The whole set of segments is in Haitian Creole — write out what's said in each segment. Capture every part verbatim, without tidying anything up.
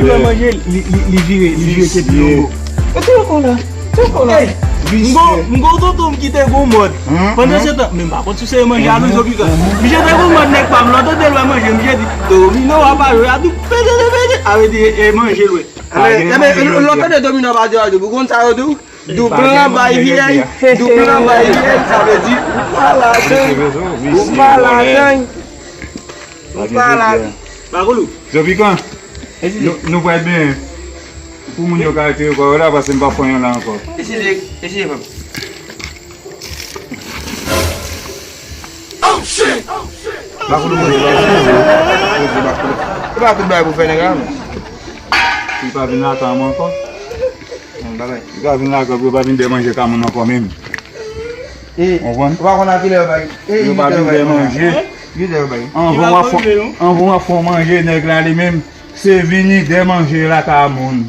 li pran manje, li, li, li vire, li vire kepi longo. E te ankò la. Te ankò la. M gon, m gon tonton m ki te gon mòd. Pandan se tan, men m pa konn si se manje a tou, Zopikan. Misye te gon mòd nèg pa m, lè w tande l wè manje, misye di, domino a pa jwe a tou, pede, pede, a vle di, e manje l wè. Lè w tande domino a pa jwe a tou, ou konn sa yo di w? Dou blan bay vyèj, dou blan bay vyèj, sa vle di ou pa ladan, ou pa ladan, ou pa ladan. Bakoulou. Zopikan, nou, nou pral byen. Pou moun yo ka retire kò yo la, paske m pa fè yon la ankò. Eseye, eseye fè m. Bakoulou, poze, bakoulou, poze, bakoulou. E pa tout bagay pou fè nèg la, non. Li pa vin lakay mwen ankò. Li pa vin lakay mwen, li pa vin dè manje kay moun ankò menm. Ou konprann? Ou pa konn a kilè yo bay. Yo pa vin dè manje. Anvan w ap fè, anvan w ap fè manje, nèg la li menm, se vini dè manje lakay moun.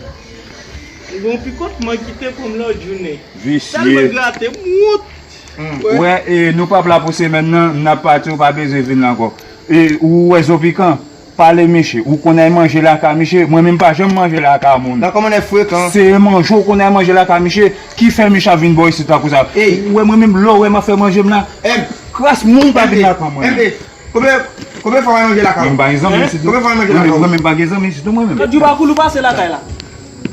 Gon pikòt mwen kite pou m lòt jounen. Visye. Tèlman grate, m wont. Wè, e, nou p ap la pou semèn nan, n ap pati, ou pa bezwen vin la ankò. E, ou wè Zopikan, pale misye, ou konn al manje lakay misye, mwen menm pa janm manje lakay moun. Nan kòmantè frekan. Se manje ou konn al manje lakay misye, ki fè misye ap vin bò isit la konsa. Ou wè mwen menm, lè w wè m ap fè manje m la, kras moun pa vin lakay mwen. Konbyen, konbyen fwa w al manje lakay ou? Mwen pa gen zanmi isit, non. Konbyen fwa w al manje lakay ou? Mwen menm pa gen zanmi isit, non, mwen menm. Kòdjou Bakoulou pase lakay la.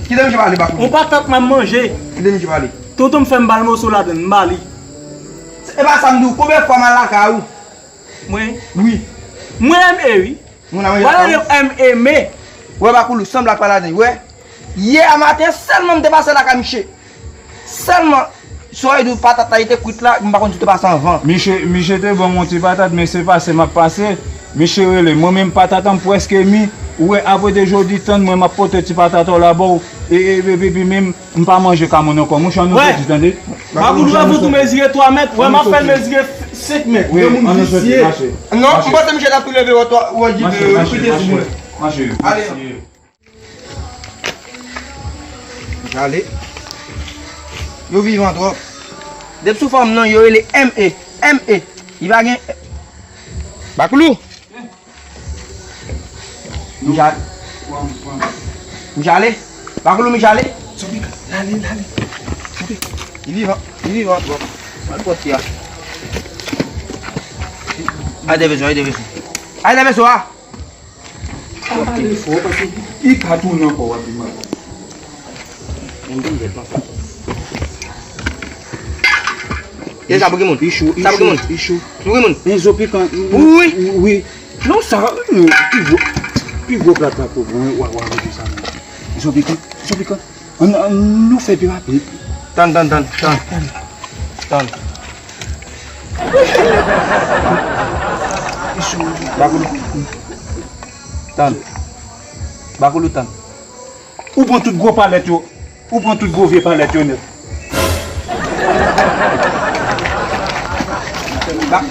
Kite misye pale, Bakoulou. On patat m ap manje. Kite misye pale. Tonton m fè m ba l moso ladann, m ba li. E pa sa m di w, konbyen fwa m al lakay ou? Mwen? Wi. Mwen M E, wi. Ou nan manje lakay ou? M E. Wè Bakoulou, sanble ak pa ladann, wè. Yè a maten sèlman m te pase lakay misye. Sèlman. Sa w di patat la, li te kwit la, m pa konn si w te pase anvan. Miche, miche te ban m yon ti patat, men se pase m ap pase. Miche rele, mwen menm patat an m prèske mi. Ou wè, apre de jodi, tann mwen, m ap pote ti patat ou la ba w. E, e, e, epi menm, m pa manje kamon ankò. Mouche, ann nou soti, tande? Makoulou, ou mezire twa mèt, wè, m ap fè l mezire senk mèt. Wi, ann nou soti, mache. Non, m panse misye t ap tou leve wè twa, wè di de, ripite sou mwen. Mache, mache. Ale. Misye ale. Yo vivan twòp. Depi sou fanm nan, yo rele M E. M E. Li pa gen. Makoulou. Misye ale. Misye ale. Makoulou, misye ale. Zobi, lale, lale. Zobi. Li vivan. Li vivan twòp. Al pòt li a. Al dèyè veso, al dèyè veso. Al dèyè veso a. Pale fò, paske li ka tounen ankò, w ap di m ankò. E sa pou ki moun? Li cho, li cho, li cho. Pou ki moun? Pou ki moun? Men zo pikan. Wi. Wi. Non, sa, pi gwo, pi gwo plat la pou mwen, w a, w a mete sa nan. Zo pikan, zo pikan. Ann, ann nou fè pi rapid. Tann, tann, tann, tann. Tann. Makoulou. Tann. Makoulou, tann. Ou pran tout gwo palèt yo. Ou pran tout gwo vye palèt yo nèt. Ba.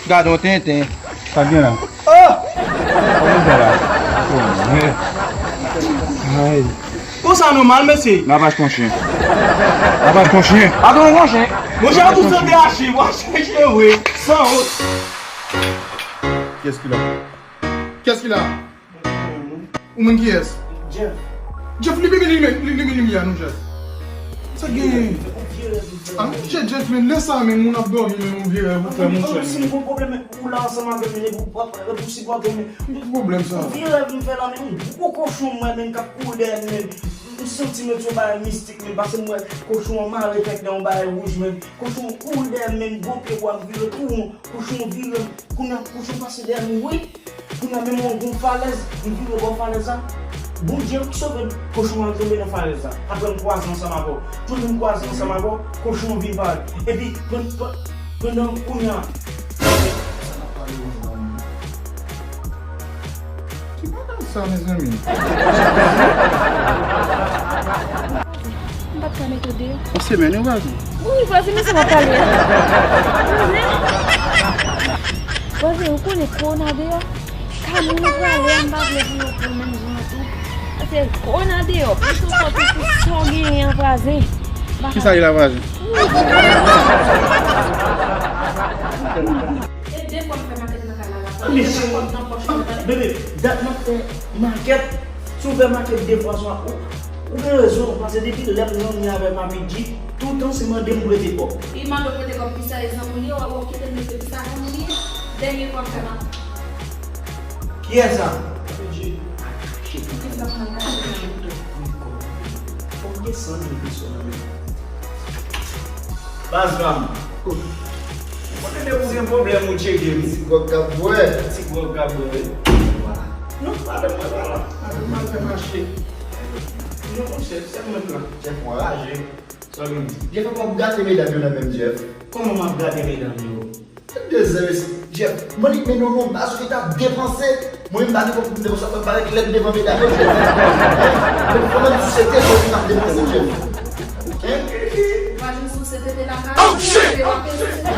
Gade yon tenten. Sa gen la? Oh! Sa gen la? Oh, men. Ay. Konsa nòmal, mesye. Lavage ton chien. Lavage ton chien. Lavage ton chien. Monchè, ou tou sanble a chen, w a chèche vre, san wont. Qu'est-ce qu'il a? Qu'est-ce qu'il a? Ou menm kiyès? Jeff. Jeff, limen, limen, limen limyè a non, Jeff. Sa gen? Ah, monchè, Jeff, men lè sa, men moun ap dòmi, men yon vye rèv ou fè, monchè. Si m gon pwoblèm, ou la ansanm avè m, men ou pa prè pou sipòte m. Ki pwoblèm sa? Vye rèv m fè la, men yon gwo kochon, mwen, men k ap kouri dèyè m, men. M santi mwen se yon bagay mistik, men, paske m wè kochon an mare tèt nan yon bagay wouj, men. Kochon an kouri dèyè m, men, gwo pye bwa, m vire tou won. Kochon an vire m. Kounye a, kochon pase dèyè m, wi. Kounye a, menm yon, yon falèz, m vire bò falèz la. Bondye ki sove m, kochon an tonbe nan falèz la. Apre m kwaze ansanm avè w. Tounen m kwaze ansanm avè w, kochon an vin pare. Epi, pann-, pann-, pandan kounye a. Ki bagay sa, mezanmi? M pa t ka mete w deyò. Yon semèn, wi, vwazen. Wi, vwazen, men sa w ap pale a. Vwazen. Vwazen, ou konnen kowona deyò. Ka moun ou prale a, m pa vle pou yo pran menm jan an tou. Paske kowona deyò, plis ou sòti pou sa w genyen an, vwazen. Kisa li la, vwazen? Wi, vwazen. E de fwa m fè makèt nan kay la, la. Bebe, dat n ap fè makèt, si w fè makèt de fwa swa, ou, ou gen rezon, paske depi lè m zanmi avè Papi G, toutan se mande m prete kòb. Li mande w prete kòb, kisa e zanmi w li ye, w ap kite l mete plis avan moun li ye. Dènye fwa m fè makèt. Kiyès sa? Papi G. Kisa m nan kache nan mouton? Fò m gen san mil peso nan men m. Baz pa m. Ou konnen depi w gen pwoblèm, ou tcheke m. Ti gwòg k ap bwè. Ti gwòg k ap bwè, wi. Vwala. Non, pa de mwen, vwala. Pa de mwen, fè mache. Non, monchè, se mwen plan. Jeff, mwen raje. Sa w vin di? Jeff, w ap gate medam yo nan men m, Jeff. Kòman m ap gate medam yo? De zè, mesye. Jeff, mwen li men non, non, baz ou te ap depanse. Mwen menm pa gen kòb pou m depanse, mwen parèt lèd devan medam yo, Jeff. Hein? Men kòman m sosyete, kòb ou t ap depanse, Jeff? Hein? Ou pa jwenn sosyete te lakay ou, te w ap peye sosyete.